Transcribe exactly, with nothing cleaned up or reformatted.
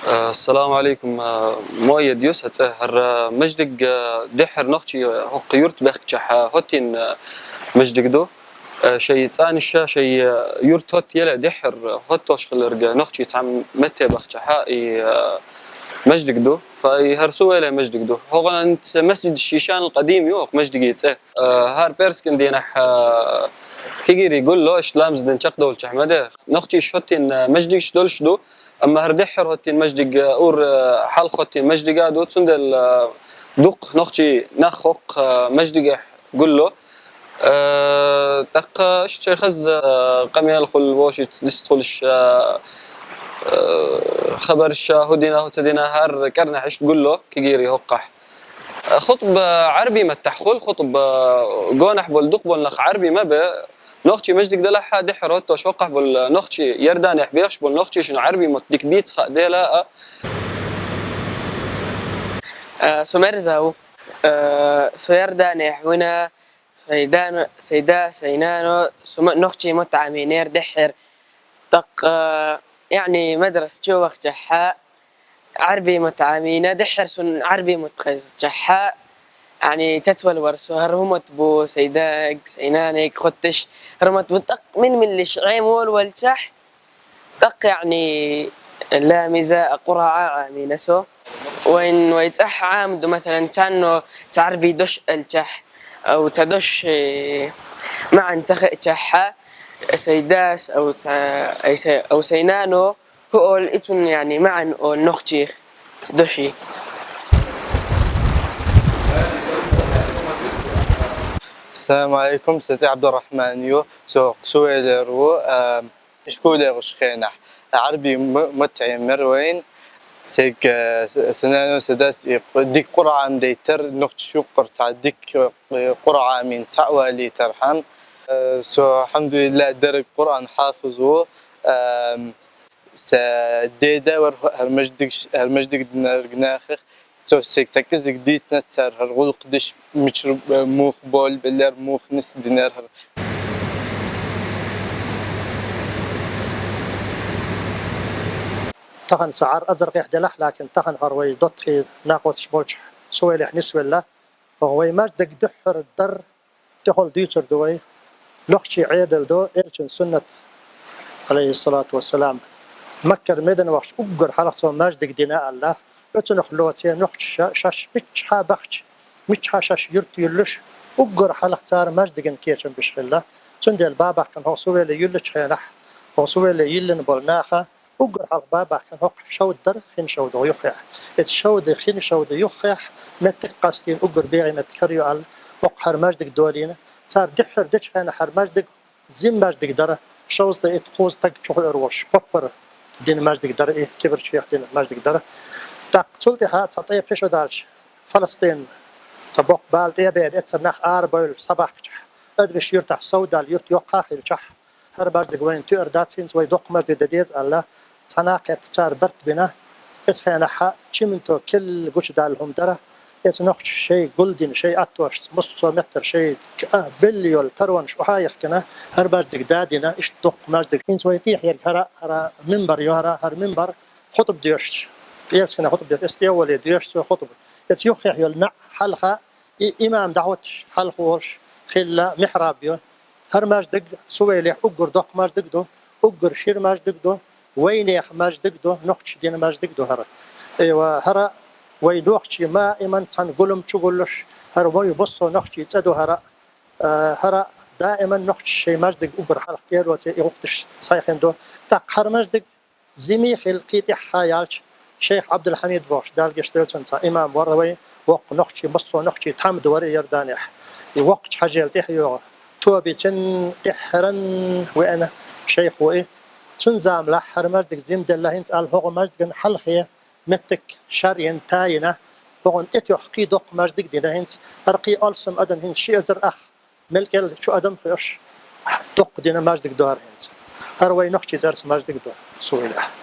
Ассаламу алейкум, а, Муайяд ю са цӀи. ХӀара, а, маждиг, а, дехьара нохчий, а, хӀокху юрт бехкачахь, а, хӀоттийна, а, маждиг ду. А, шайн цӀаниша, шайн, а, юрт хӀотта елла дехьара хӀоттош хилларг нохчий цхьа метте бахчахьа и, а, маждиг ду. Фа и хӀара Сувеле маждиг ду. ХӀокхунца масжид Шишан ал-Къадим ю хӀокху маждиге цӀи. А, хӀара пӀераскан дийнахь, а, кегийрий гулло, иштта ламаз дина чекхдовлучехь ма де. Нохчийша хӀоттийна маждигаш долуш ду, амма хӀара дехьара хӀоттийна маждиг, а, ур, а, хьалха хӀоттийна маждига ду, цундела, а, дукха нохчий нах хӀокху, а, маждигехь гулло. Э, тӀаккха иштта шайн хаза, э, къамел хуьлу вовшашца дистхуьлуш, э, э, хабарш, хӀу дина, хӀу ца дина, хӀара кӀирнахь иштта гулло кегийрий хӀокхахь. Э, хутба Ӏарбий маттахь хуьлу, хутба гонахь болу дукха болу нах Ӏарбий ма бе. Нохчий маждиг делахь а, дехьара хӀоттош хӀокхахь болу нохчий, Иорданехь бехаш болу нохчий шуна Ӏарбий мотт дика бийца хаьа дела а. Э, со мерза ву. Э, со Иорданехь вина, сайн да, сайн да, сайн нана, со ма-, нохчий мотт Ӏамийнера дехьара. ТӀаккха, яъни, мадраса чу вахчахьа, Ӏарбий мотт Ӏамийна, дехьара суна Ӏарбий мотт хезчахьа, яъни, цецвала вара со, хӀара хӀун мотт бу, сайн даг, сайн наниг хоттуш, хӀара мотт бу, тӀаккха мин-миллиш Ӏемавала валчахь, тӀаккха, яъни, ламаза а Къуръан а Ӏамийна со. Вайн вай цӀахь Ӏамаду, масалан, царна цхьа Ӏарбий дош аьлчахь, ау цхьа дош, э, маьӀна ца хиъчахьа, сайн дас, ау цхьа, ай са-, ау сайн нано, хӀу олу и цунна, яъни, маьӀна олу нохчийх цу доший. Ассаламу алейкум, сан цӀе Абдурахман ю, со Сувелера ву, а, школе гӀуш хенахь, Ӏарбий м-, мотт Ӏемира вайна. Цига, э, с-, сан нано, сан дас и дика Къуръан дейтар, нохчаш юккъара цхьа дика, э, Къуръан Ӏамийна цхьаъ валийтархьама. Э, со, алхьамдулиллахӀ, дерриг Къуръан хьафиз ву. Эм, сан деда вара хӀара маждиг, хӀара маждиг динарг нахах. Цо цига цхьа кӀезиг дийцина цара хӀара гӀуллакх деш, мичара, э, муха болабеллера, муха нисдинера хӀара. Тахана сан Ӏар азаргӀехь делахь, лакин тахана хӀара вай доттагӀий накъосташ болчу Сувелехь нисвелла. ХӀокху вай маждиг дуьххьара дар тӀехула дуьйцур ду вай. Нохчийн Ӏедал ду, элчан суннат, алейхиссалату вассалам, Маккара Медина вахча уггар хьалха цо маждиг дина аьлла. Оцунах лоций нохчаша шаьш миччахьа бахча, миччахьа шаьш юрт юьллуш, уггар хьалха цара маждиган кечам беш хилла. Цундела бабахкан хӀокху Сувеле юьллучу хенахь, хӀокху Сувеле йиллина болу наха уггар хьалха бабахкан хӀокху шовда дара, хин шовда юххехь. Эцу шовда, хин шовда юххехь меттиг къастийна уггар бегӀий меттиг хӀара ю аьлла, хӀокху хӀара маждиг долийна. Цара дуьххьара дечу хенахь хӀара маждиг зим маждиг дара, шовзткъе итт-кхузткъа стаг чухуьур волуш, поппара дина маждиг дара и, кибарчу хех дина маждиг дара. ТӀаккха цул тӀаьхьа цхьа тӀе пешо даьлча, Фаластин, цхьа боккха бала тӀе а беана, эццара нах арабевлла схьабахкачахь, адамаш юьртахь совдаьлла, юрт йоккха а хилчахь, хӀара маждиг вайна туьар дац, хӀинца вай доккха маждиг дан деза аьлла, цхьа накха кхетта цара барт бина, эцу хенахь чиманто келла гучудаьлла хӀума дара, эцу нохчаша шайн гулдина, шайн аттошца, массо а меттара шайн а белла йолу таронаш охьа а яхкина, хӀара маждиг дадина, иштта доккха маждиг. ХӀинца вай тӀехьа ерг хӀара, хӀара мимбар ю, хӀара, хӀара мимбар хутба доьшуш, пӀерасканан хутба доьшуш, эцу тӀе а вале доьшу цо хутба. Эцу юххехь йолу наӀ хьалха и имам дӀахӀуттуш хьалха волуш хилла михьраб ю. ХӀара маждиг Сувелехь уггар доккха маждиг ду, уггар шира маждиг ду, вайнехан маждиг ду, нохчаша дина маждиг ду хӀара. Айва, хӀара вай нохчий ма иман цхьана гулам чу гуллуш, хӀара вай массо а нохчий цӀа ду хӀара. Э, хӀара даиман нохчаша шайн маждиг уггар хьалха тӀе а лоций, и гӀуллакх деш схьайхина ду. ТӀаккха хӀара маждиг зима хилла кхин тӀаьхьа яьлча, шайх Ӏабдулхьамид бохуш, Дала гечдойла цунна, цхьа имам вара вайн, воккха нохчий, массо а нохчий тхьамда вара Иорданехь. И воккхачу хьажел тӀехьа йогӀу. Тобин тӀаьххьаран веана шайх ву и. Цуьнан заманахь хӀара маждиг зима делла, хӀинца аьлла хӀокху маждиган хьалхе меттиг шарйина, тайина, хӀокхунна тӀетоьхна кхин доккха маждиг дина хӀинца, хӀара кхин алсам адам хӀинца ши эзар ах мел кӀел чу адам хьоьш, доккха дина маждиг ду хӀара хӀинца. ХӀара вай нохчийн цӀерца маждиг ду, Сувелехь.